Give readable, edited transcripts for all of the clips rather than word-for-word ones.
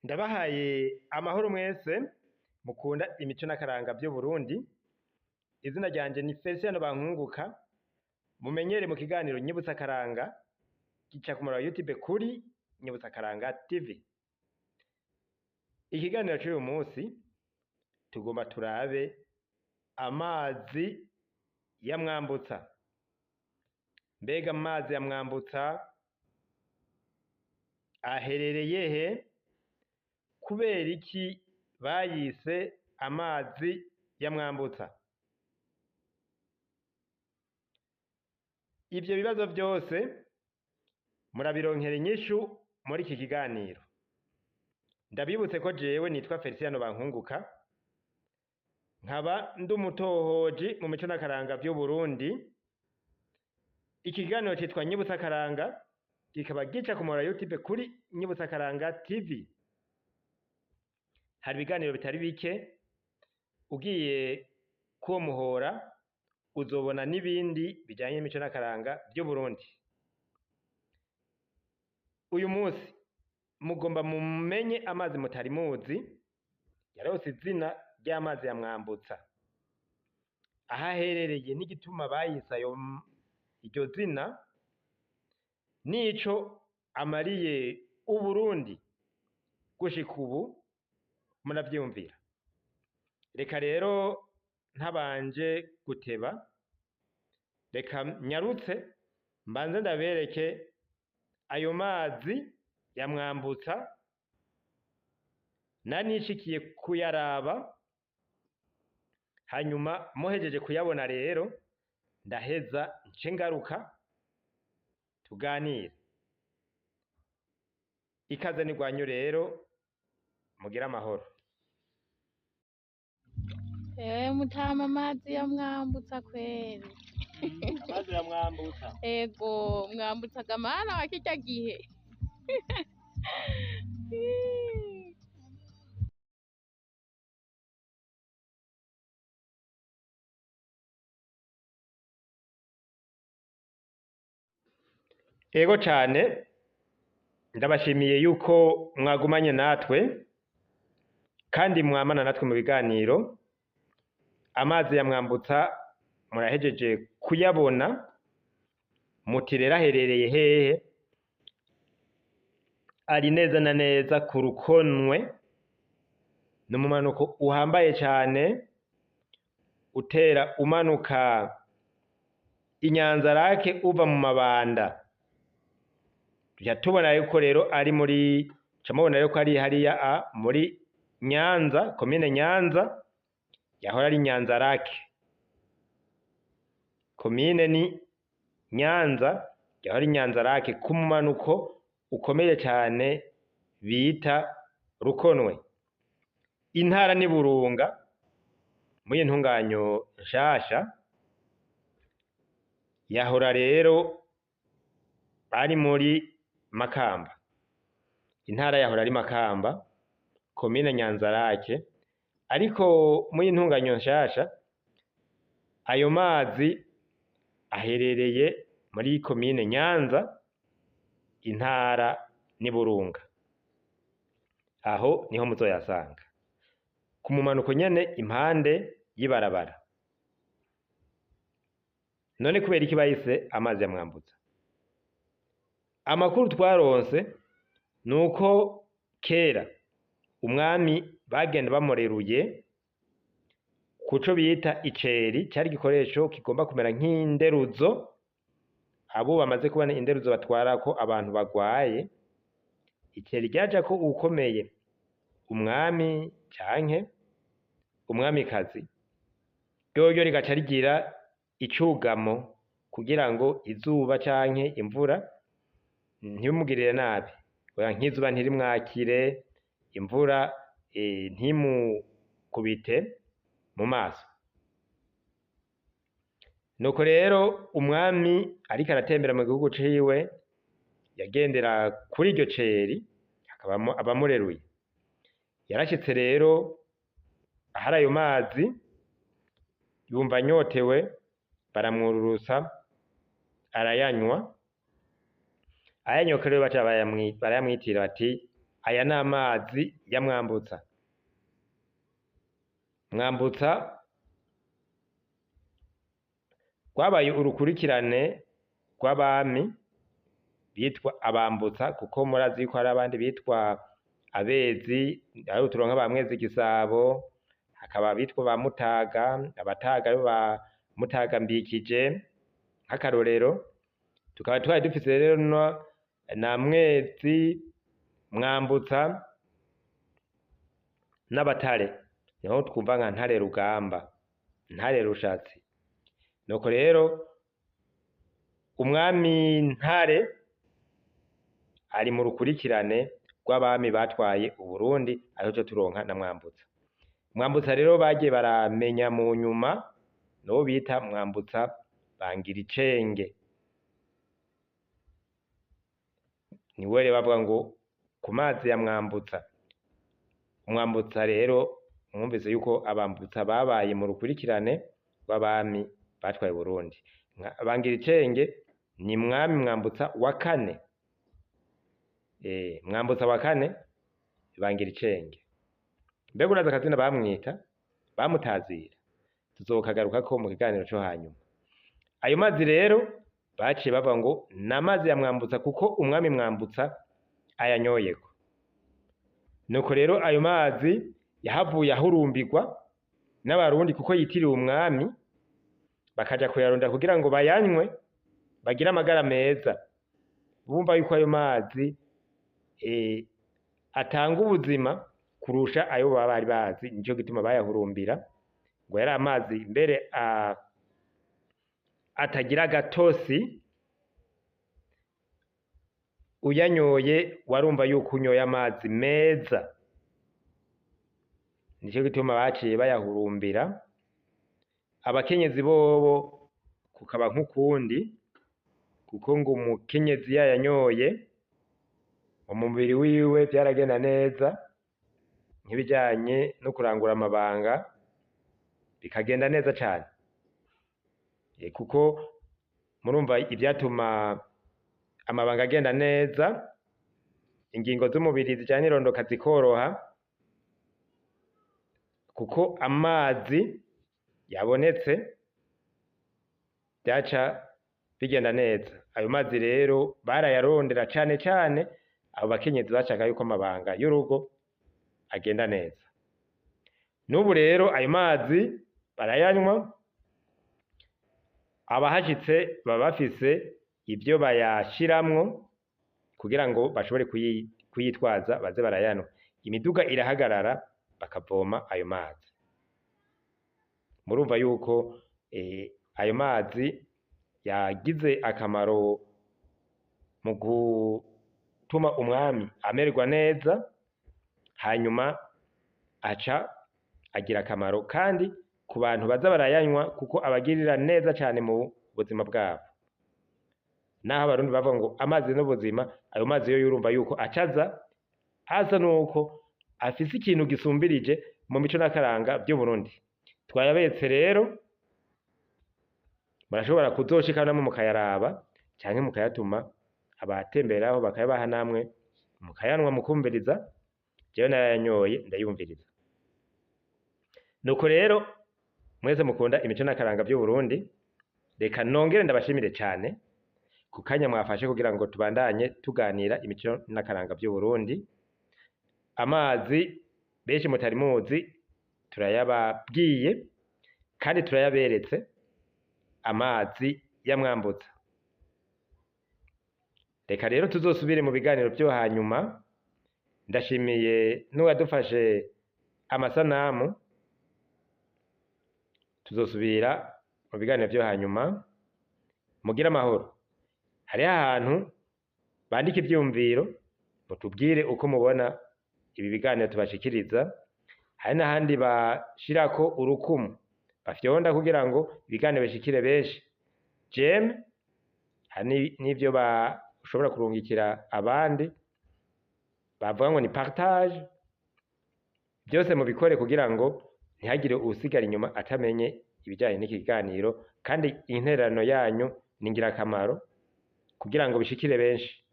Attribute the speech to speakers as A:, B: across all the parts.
A: Ndabahaye amahoro mwese mukunda imico n'akaranga vy'Uburundi. Izina ryanje ni Feliciano Bankunguka, mumenyere mu kiganiro Nyibutsa Akaranga gica ku murongo wa YouTube kuri Nyibutsa Akaranga TV. Ikiganiro c'uyu musi tugomba turabe amazi ya Mwambutsa. Mbega amazi ya Mwambutsa aherereye he? Kubera iki bayise amazi ya Mwambutsa? Ivyo bibazo vyose murabironkera inyishu muri iki kiganiro. Ndabibutse ko jewe nitwa Feliciano Bankunguka, nkaba ndi umutohoji mu mico n'akaranga vy'Uburundi. Ikiganiro citwa Nyibutsa Akaranga kikaba gica ku murongo wa YouTube kuri Nyibutsa Akaranga TV. Hari ibiganiro bitari bike, ugiye kuwo muhora uzobona n'ibindi bijanye n'imico n'akaranga vy'Uburundi. Uyu musi mugomba mumenye amazi mutari muzi, yarose izina ry'amazi ya Mwambutsa. Aho aherereye n'igituma bayise ayo iryo zina, n'ico amariye Uburundi gushika ubu muravyiyumvira. Reka rero ntabanje guteba, reka nyarutse mbanze ndabereke ayo mazi ya Mwambutsa nanishikiye kuyaraba, hanyuma muhejeje kuyabona rero ndaheza nce ngaruka tuganire. Ikaze n'igwanyu rero, mugire amahoro.
B: Ewe mutama, amazi ya Mwambutsa kweri.
A: Amazi ya Mwambutsa.
B: Ego, Mwambutsa gamana wa kirya gihe.
A: Ego cane, ndabashimiye yuko mwagumanye natwe kandi mwamana natwe mu biganiro. Amazi ya Mwambutsa murahejeje kuyabona, muti rero aherereye hehe? Ari neza na neza ku Rukonwe, ni umumanuko uhambaye cane, utera umanuka Inyanzarake uva mu Mabanda. Tuca tubona yuko rero ari muri, tuca mubona yuko ari hariya a muri Nyanza, komine Nyanza, yahora ari Nyanzarake. Komine ni Nyanza, yahora ari Nyanzarake, ku mumanuko ukomeye cane bita Rukonwe. Intara ni Burunga, muri ntunganyo nshasha, yahora rero ari muri Makamba. Intara yahora ari Makamba, komine Nyanzarake, ariko muri ntunganyo nshasha ayo mazi aherereye muri komine Nyanza, intara ni Burunga. Aho niho muzoyasanga, ku mumanuko nyene impande y'ibarabara. None kubera iki bayise amazi ya Mwambutsa? Amakuru twaronse nuko kera umwami bagenda bamureruye kuco bita iceri, cari igikoresho kigomba kumera nk'inderuzo. Abo bamaze kubona inderuzo batwarako abantu bagwaye, iceri ryajako uwukomeye, umwami canke umwamikazi, ryoryo rigaca rigira icugamo kugira ngo izuba canke imvura ntibimugirire nabi. Oya, nk'izuba ntirimwakire, imvura ntimukubite mu maso. Nuko rero umwami ariko aratembera mu gihugu ciwe, yagendera kuri iryo ceri, hakabamo abamureruye. Yarashitse rero ahari ayo mazi, yumva anyotewe, baramwururutsa arayanywa. Ayanyoka rero baca barayamwitira bati Aya ni amazi ya Mwambutsa. Mwambutsa rwabaye urukurikirane rw'abami bitwa Abambutsa, kuko murazi yuko hari abandi bitwa Abezi, aribo turonka ba Mwezi Gisabo, hakaba abitwa ba Mutaga, Abataga aribo ba Mutaga Mbikije nk'akarorero. Tukaba twari dufise rero na Mwezi Mwambutsa n'Abatare, niho twumva nka Ntare Rugamba, Ntare Rushatsi. Nuko rero umwami Ntare ari mu rukurikirane rw'abami batwaye Uburundi, ariho tuca turonka na Mwambutsa. Mwambutsa rero bagiye baramenya mu nyuma n'uwo bita Mwambutsa Bangiricenge, niwe rero bavuga ngo ku mazi ya Mwambutsa. Mwambutsa rero mwumvise yuko Abambutsa babaye mu rukurikirane rw'abami batwaye Uburundi. Bangiricenge ni mwami Mwambutsa wa kane, Mwambutsa wa kane Bangiricenge. Mbega urazi akazina bamwita, bamutazira? Tuzokagarukako mu kiganiro co hanyuma. Ayo mazi rero baciye bavuga ngo ni amazi ya Mwambutsa kuko umwami Mwambutsa ayanyoyeko. Nuko rero ayo mazi yahavuye ahurumbirwa n'Abarundi kuko yitiriwe umwami, bakaja kuyaronda kugira ngo bayanywe bagire amagara meza. Bumva yuko ayo mazi atanga ubuzima kurusha ayo baba bari bazi, nico gituma bayahurumbira, ngo yari amazi mbere atagira agatosi, uyanyoye warumva yuko unyoye amazi meza. Nico gituma baciye bayahurumbira. Abakenyezi bobo kukaba nk'ukundi, kuko ngo umukenyezi yayanyoye umubiri wiwe vyaragenda neza, nk'ibijanye no kurangura amabanga bikagenda neza cane. Kuko murumva ivyatuma amabanga agenda neza, ingingo z'umubiri zijanye n'irondoka zikoroha, kuko amazi yabonetse vyaca bigenda neza. Ayo mazi rero barayarondera cane cane abo bakenyezi bashaka yuko amabanga y'urugo agenda neza. N'ubu rero ayo mazi barayanywa, abahashitse baba bafise ivyo bayashiramwo kugira ngo bashobore kuyitwaza baze barayanwa. Imiduga irahagarara bakavoma ayo mazi. Murumva yuko ayo mazi yagize akamaro mu gutuma umwami amererwa neza, hanyuma aca agira akamaro kandi ku bantu baza barayanywa, kuko abagirira neza cane mu buzima bwabo. Naho Abarundi bavuga ngo amazi n'ubuzima, ayo mazi yo yurumva yuko acaza asa nuko afise ikintu gisumbirije mu mico n'akaranga vy'Uburundi. Twayabetse rero, murashobora kuzoshika namwe mukayaraba canke mukayatuma abatemberaho bakayabaha, namwe mukayanwa mukumviriza. Jewe narayanyoye ndayumviriza. Nuko rero mwese mukunda imico n'akaranga vy'Uburundi, reka nongere ndabashimire cane ku kanya mwafashe kugira ngo tubandanye tuganira imico n'akaranga vy'Uburundi. Amazi benshi mutari muzi turayababwiye kandi turayaberetse, amazi ya Mwambutsa. Reka rero tuzosubire mu biganiro vyo hanyuma. Ndashimiye n'uwadufashe amasanamu. Tuzosubira mu biganiro vyo hanyuma. Mugire amahoro. Hariho ahantu bandika ivyiyumviro, mutubwire uko mubona ibi biganiro tubashikiriza. Hari n'ahandi bashirako urukumu bafyonda kugira ngo ibiganiro bishikire benshi. J'aime, hari n'ivyo ushobora kurungikira abandi bavuga ngo ni partage. Byose mubikore kugira ngo ntihagire uwusigara inyuma atamenye ibijanye n'iki kiganiro, kandi intererano yanyu ni ingirakamaro kugira ngo bishikire benshi.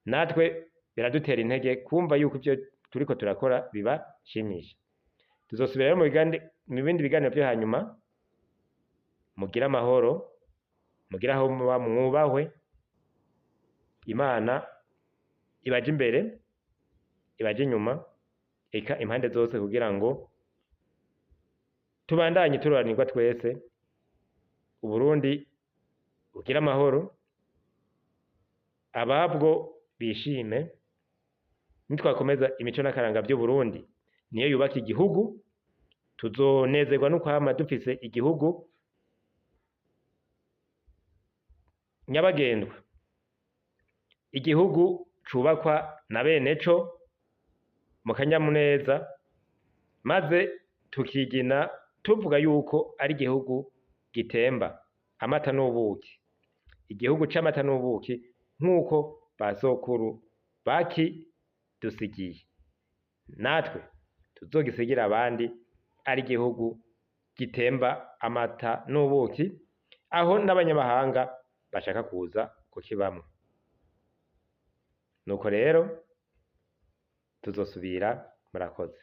A: Natwe Biradutera intege kumva yuko ivyo turiko turakora bibashimisha. Tuzosubira rero mu bindi biganiro vyo hanyuma. Mugire amahoro, mugire aho muba mwubahwe, Imana ibaje imbere, ibaje inyuma, eka impande zose, kugira ngo tubandanye turoranirwa twese, Uburundi bugire amahoro, ababwo bishime. Nitwakomeza imico n'akaranga vy'Uburundi, niyo yubaka igihugu, tuzonezerwa no kwama dufise igihugu nyabagendwa, igihugu cubakwa na beneco mu kanyamuneza, maze tukigina tuvuga yuko ari igihugu gitemba amata n'ubuki, igihugu c'amata n'ubuki, nk'uko basokuru bakidusigiye, natwe tuzogisigira abandi, ari igihugu gitemba amata n'ubuki, aho n'abanyamahanga bashaka kuza kukibamwo. Nuko rero tuzosubira, murakoze.